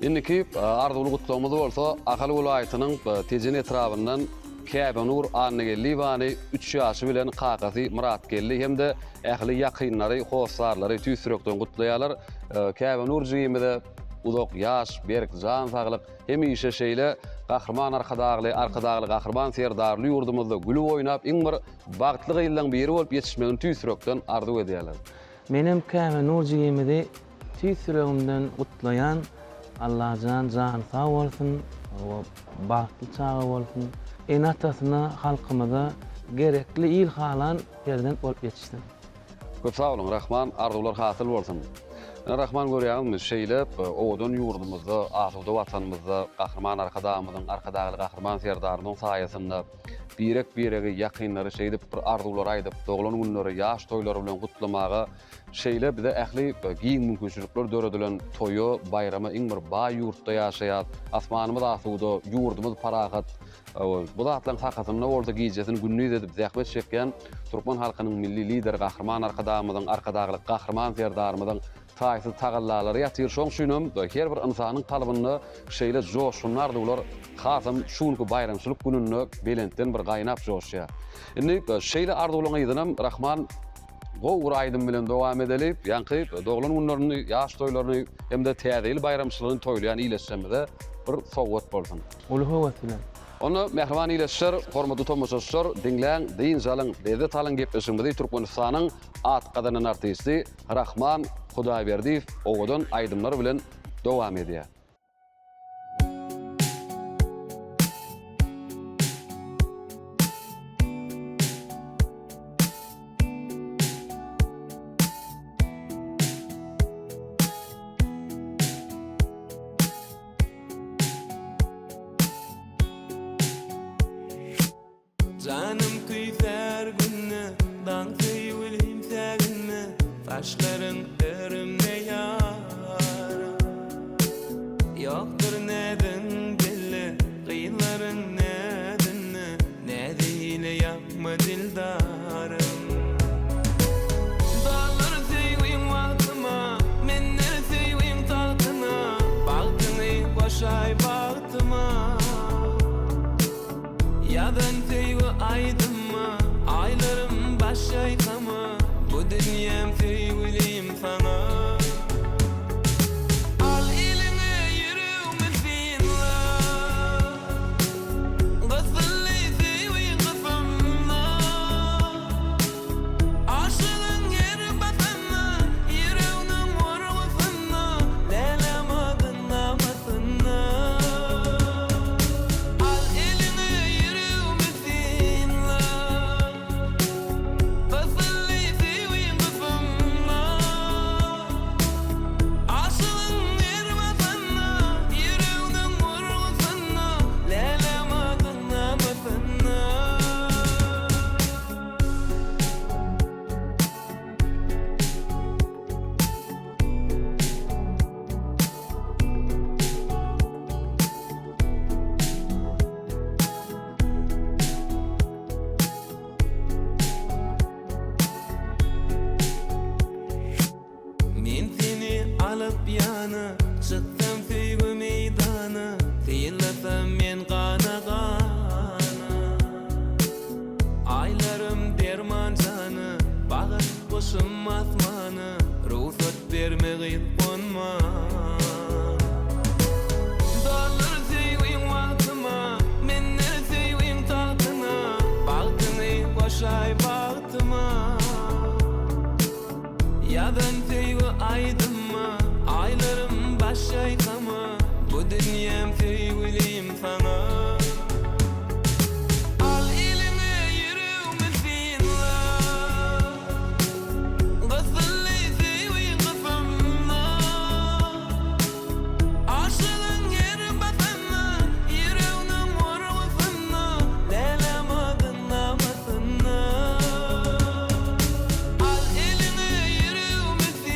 [SPEAKER 1] Indiki arzuwly gutlagymyz bolsa Ahal welaýatynyň Tejen etrabyndan Käbenur Annageldiýewany üç ýaşy bilen kakasy Myratgeldi hem-de ähli ýakynlary, hossarlary tüýs ýürekden gutlaýarlar. Käbenur jigimize uzak ýaş, berk jan saglyk, Hemişe şeýle Gahryman Arkadagly, Arkadagly Gahryman Serdarly ýurdumyzda gülüp oýnap iň bir bagtly gyzlaň biri bolup ýetişmegini tüýs ýürekden arzuw edýärler.
[SPEAKER 2] Menem Käbe Nur jigimizi tüýs ýüregimden gutlaýan Allajan jany sag bolsun we bagtly çaga bolsun ene atasyna halkymyza gerekli il halan perzent bolup ýetişsin.
[SPEAKER 1] Köp sag boluň Rahman arzuwlar hasyl bolsun. Ine Rahman görýäňizmi şeýle owadan ýurdumyzda asuda watanymyzda Gahryman Arkadagymyzyň Arkadagly Gahryman Serdarymyzyň saýasynda. Birek-biregi, ýakynlary şeýdip bir arzuwlary aýdyp, doglan günleri, ýaş toýlary bilen gutlamaga şeýle bize ähli giň mümkinçilikler döredilen toýa, baýrama iň bir baý ýurtda ýaşaýas. Asmanymyz asuda, ýurdumyz parahat. Bu zatlaryň sakasynda bolsa gijesini gündiz edip zähmet çekýän türkmen halkynyň Milli Lideri Gahryman Arkadagymyzyň, Arkadagly Gahryman Serdarymyzyň taýsyz tagallalary ýatyr. Şoň üçinem her bir ynsanyň kalbynda şeýle joşgunly arzuwlar hasam şu günki baýramçylyk gününde belentden bir gaýnap joşýar. Indi şeýle arzuwlaryň yzynam Rahman gowy bir aýdym bilen dowam edeli. Ýaňky doglan günlerini, ýaş toýlaryny hem-de Täze ýyl baýramçylygyny toýlaýan ildeşlerimize bir sowgat bolsun.
[SPEAKER 2] Uly höwes bilen.
[SPEAKER 1] Onda mähriban ildeşler, hormatly tomaşaçylar, diňläň, dynç alyň, lezzet alyň gepleşigimizi Türkmenistanyň at gazanan artisti Rahman Hudaýberdiýew owadan aýdymlar bilen dowam edýär.
[SPEAKER 3] Janym küýsär günde, daň söýgülim säginme, Saçlaryň örümde ýarym. Ýokdur näziň belli, gyzlaryň näzinde, Näz eýle ýakma dildarym. Doldur söýgiň wagtyma, Mündir söýgiň tagtyna, Bagtyňy goşaý bagtyma. Ýazan söýgi aýdymma, Aýlarym baş ýaýkama, Bu dünýäm söýgülim saňa. Al eliňe ýüregimi synla, Gysyldy söýgi gysymda. Aşygyň her basanda, Ýüreginiň urgusynda, Lälem adyň namasynda. Al eliňe ýüregimi synla, Gysyldy söýgiň gysymda. Aşygyň her basanda, Ýüreginiň urgusynda, Lälem adyň namasynda. Men seni alyp ýana, Çyksam söýgi meýdana, Synlasam men gana-gana. Aýlarym derman jana, Bagyr guşum asmana, Rugsat berme gyz gonma. Doldur söýgiň wagtyma, Mündir söýgiň tagtyna, Bagtyňy goşaý bagtyma. Ýazan söýgi aýdymma, Aýlarym baş ýaýkama, Bu dünýäm söýgülim saňa. Al eliňe ýüregimi synla, Gysyldy söýgi gysymda. Aşygyň her basanda, Ýüreginiň urgusynda, Lälem adyň namasynda. Al eliňe ýüregimi synla.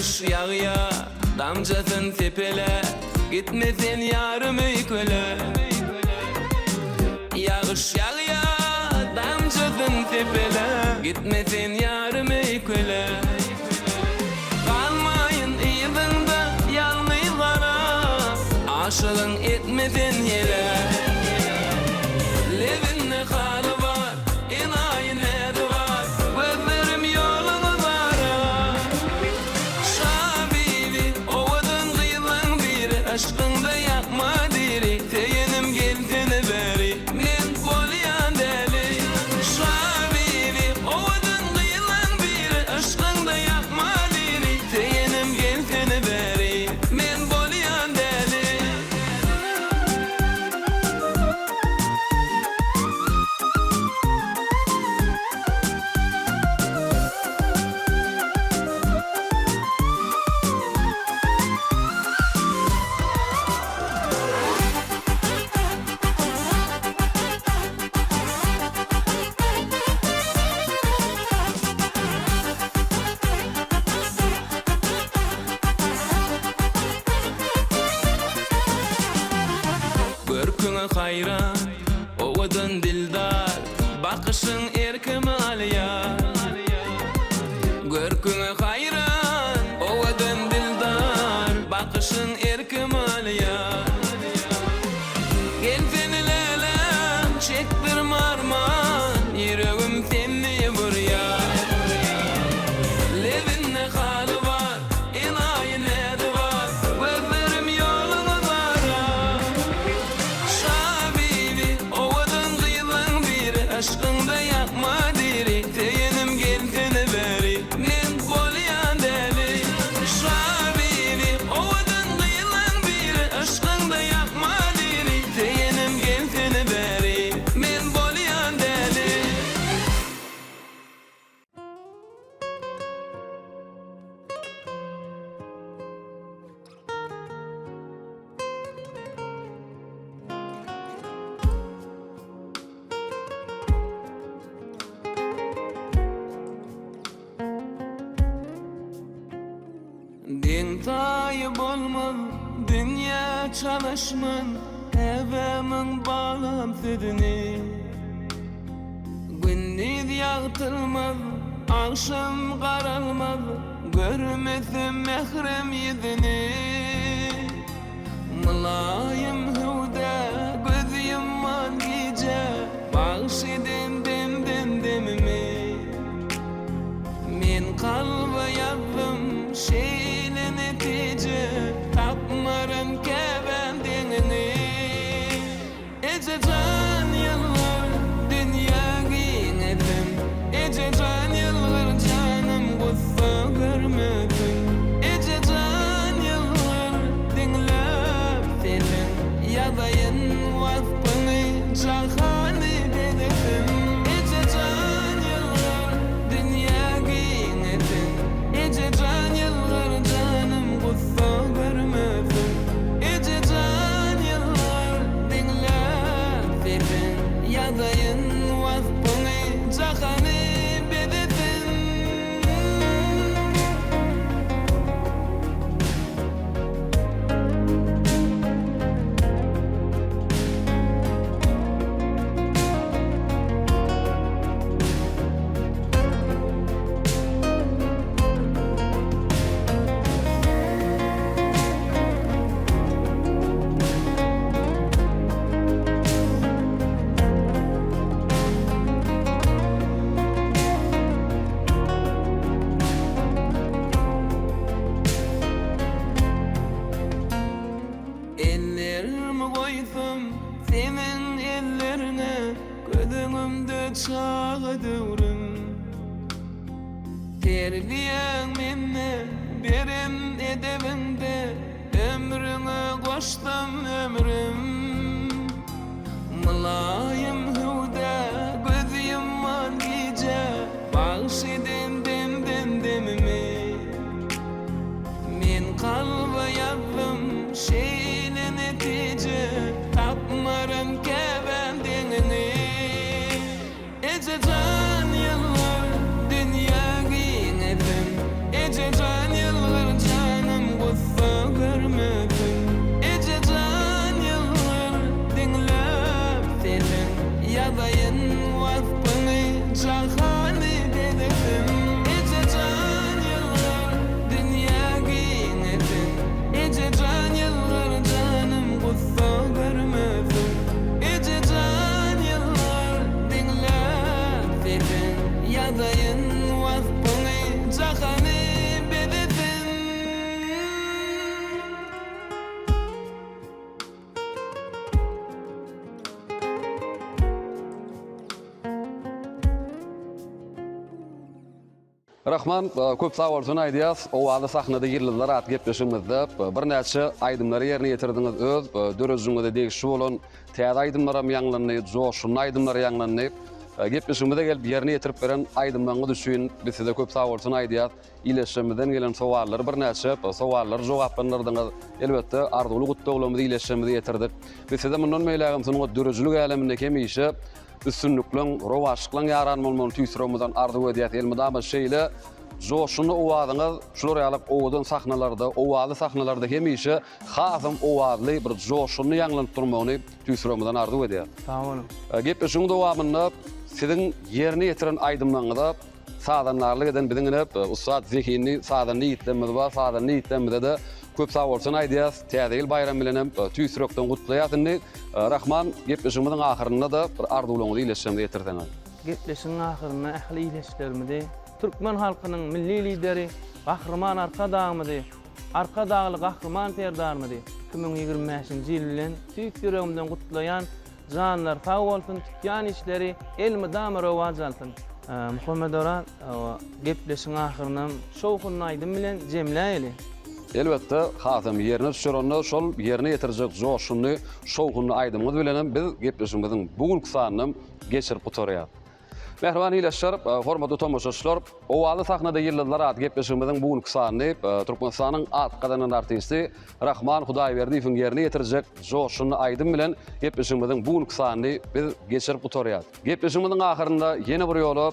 [SPEAKER 3] Ýagyş ýagýa, damjasyn sepele, Gitme sen ýarym öýkele. Ýagyş ýagýa, damjasyn sepele, Gitme sen ýarym öýkele. Galmaýyn yzyňda ýalňyz garap, Aşygyň etme sen ýele. Lebinde haly bar, enaýy näzi bar, Gözlerim ýoluňy barar. Şabibi, owadan gyzlaň biri, Yşkyňda ýakma diri, Söýenim gelsene bäri, Men bolýan däli. Şabibi, owadan gyzlaň biri, Yşkyňda ýakma diri, Söýenim gelsene bäri, Men bolýan däli. Görküňe haýran, owadan dildar, Bakyşyň erkimi alýar. Görküňe haýran, owadan dildar, Bakyşyň erkimi alýar. Gelsene läläm, çekdirme arman, Ýüregim sende burýar. Lebinde haly bar, enaýy näzi bar, Gözlerim ýoluňa barar. Şabibi, owadan gyzlaň biri, Yşkyňda ýakma diri, Söýenim gelsene bäri, Men bolýan däli. Şabibi, owadan gyzlaň biri, Yşkyňda ýakma diri, Söýenim gelsene bäri, Men bolýan däli. Deň-taýy bolmaz dünýä çalyşman Käbämiň balam sözüni. Gündiz ýagtylmaz, agşam garalmaz, Görmesem mährem ýüzüni. Mylaýym hüwdä göz ýumman gije, Bagş eden demden demimi. Men kalba ýazdym şeýle netije, Tapmaryn käbäm deňini. Eje jan ýylgyr dünýä giňesin Eje jan ýylgyr janym gussa görmesin Eje jan ýylgyr diňläp sesiň Ýazaýyn waspyňy jahany bezesin Eje jan ýylgyr dünýä giňesin Eje jan ýylgyr janym gussa görmesin Eje jan ýylgyr diňläp sesiň Ýazaýyn waspyňy jahany bezesin. Ellerimi goýsam seniň elleriňe Göz öňümde çaga döwrüm. Terbiýäň mende, beren edebiňde, Ömrüňe goşdum ömrüm. Mylaýym hüwdä göz ýumman gije, Bagş eden demden demimi. Men kalba ýazdym şeýle netije, Tapmaryn käbäm deňini. Eje jan ýylgyr dünýä giňesin Eje jan ýylgyr.
[SPEAKER 1] Rahman, köp sag bolsun aýdýas. Owazly sahnada ýyldyzlar atly gepleşigimizde birnäçe aýdymlary ýerine ýetirdiňiz. Öz döredijiňize degişli bolan täze aýdymlaram ýaňlandy, joşgunly aýdymlar ýaňlandy. Gepleşigimize gelip ýerine ýetirip beren aýdymlaryňyz üçin biz size köp sag bolsun aýdýas. Ildeşlerimizden gelen sowallary birnäçe sowallary jogaplandyrdyňyz. Elbetde, arzuwly gutlaglarymyzy ildeşlerimize ýetirdik. Biz size mundan beýlägem sungat döredijilik äleminde hemişe üstünlikleň, rowaçlyklaň ýaran bolmagyny tüýs ýüregimizden arzuw edýäs. Elmydama şeýle joşgunly owazyňyz şular ýaly owadan sahnalarda, owazly sahnalarda hemişe hasam owazly bir joşgunly ýaňlanyp durmagyny tüýs ýüregimizden arzuw edýäs.
[SPEAKER 2] Sag boluň.
[SPEAKER 1] Gepleşigiň dowamynda siziň ýerine ýetiren aýdymlaryňyza Sazandarlyk eden biziň ine ussat zehinli sazanda ýigitlerimiz bar. Sazanda ýigitlerimize-de köp sag bolsun aýdýas. Täze ýyl baýramy bilen hem tüýs ýürekden gutlaýas. Indi Rahman gepleşigimiziň ahyrynda-da bir arzuwlaryňyzy ildeşlerimize ýetirseňiz.
[SPEAKER 2] Gepleşigiň ahyrynda ähli ildeşlerimizi türkmen halkynyň Milli Lideri Gahryman Arkadagymyzy, Arkadagly Gahryman Serdarymyzy 2025-nji ýyl bilen tüýs ýüregimden gutlaýan. Janlary sag bolsun tutýan işleri elmydama rowaç alsyn. Muhammet Oraz gepleşiň ahyrynam şowhunly aýdym bilen jemläýeli.
[SPEAKER 1] Elbetde hasam ýerine düşer onda şol ýerine ýetirjek joşgunly şowhunly aýdymyňyz bilenem biz gepleşigimiziň bu günki sanynam geçirip gutarýas. Mähriban ildeşler, hormatly tomaşaçylar, Owazly sahnada ýyldyzlar atly gepleşigimiziň bu günki sanyny Türkmenistanyň at gazanan artisti Rahman Hudaýberdiýewiň ýerine ýetirjek joşgunly aýdym bilen gepleşigimiziň bu günki sanyny biz geçirip gutarýas. Gepleşigimiziň ahyrynda ýene bir ýola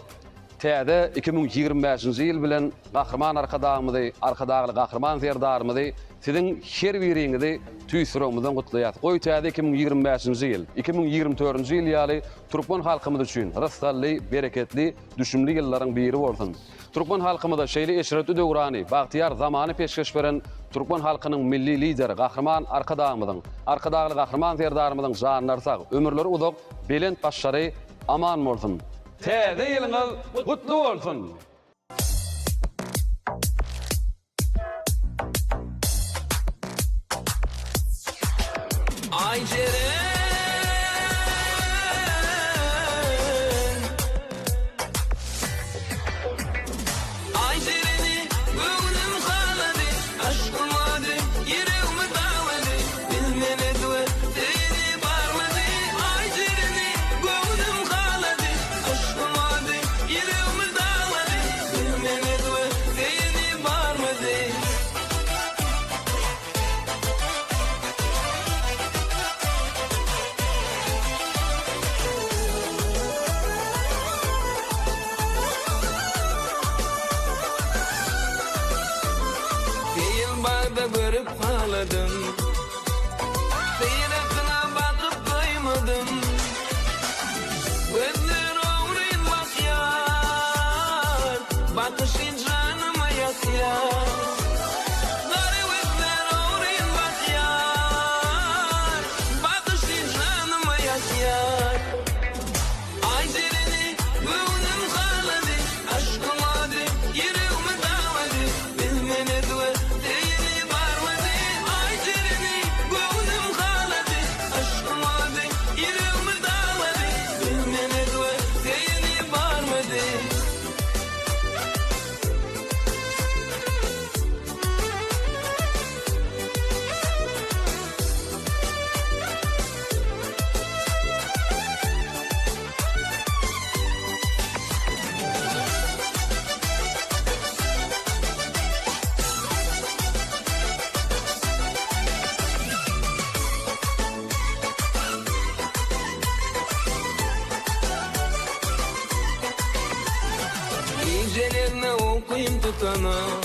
[SPEAKER 1] täze 2025-nji ýyl bilen Gahryman Arkadagymyzy, Arkadagly Gahryman Serdarymyzy, siziň her biriňizi tüýs ýüregimizden gutlaýas. Goý täze 2025-nji ýyl, 2024-nji ýyl ýaly Türkmen halkymyz üçin rysgally, bereketli, düşümli ýyllaryň biri bolsun! Türkmen halkymyza şeýle eşretli döwrany, bagtyýar zamany peşgeş beren türkmen halkynyň Milli Lideri Gahryman Arkadagymyzyň, Arkadagly Gahryman Serdarymyzyň janlary sag, ömürleri uzak, belent başlary aman bolsun! Täze ýylyňyz gutly bolsun!
[SPEAKER 3] Aýjeren Aýjereni göwnüm halady Aşkym ady ýüregimi dawlady Bilmeli we söýeni barmady Aýjereni göwnüm halady Aşkym ady ýüregimi dawlady Bilmeli we söýeni barmady. Seýil bagda görüp haladym. Syratyna bakyp doýmadym. Gözler ogryn bakýar, Bakyşy janyma ýakýar. Gara gözler ogryn bakýar, Bakyşy janyma ýakýar. Aýjereni göwnüm halady, Aşkyň ady ýüregimi dawlady. Bilmeli we söýeni barmady, Aýjereni göwnüm halady, Aşkyň ady ýüregimi dawlady. Bilmeli we söýeni barmady. Gijelerine ukym tutanok.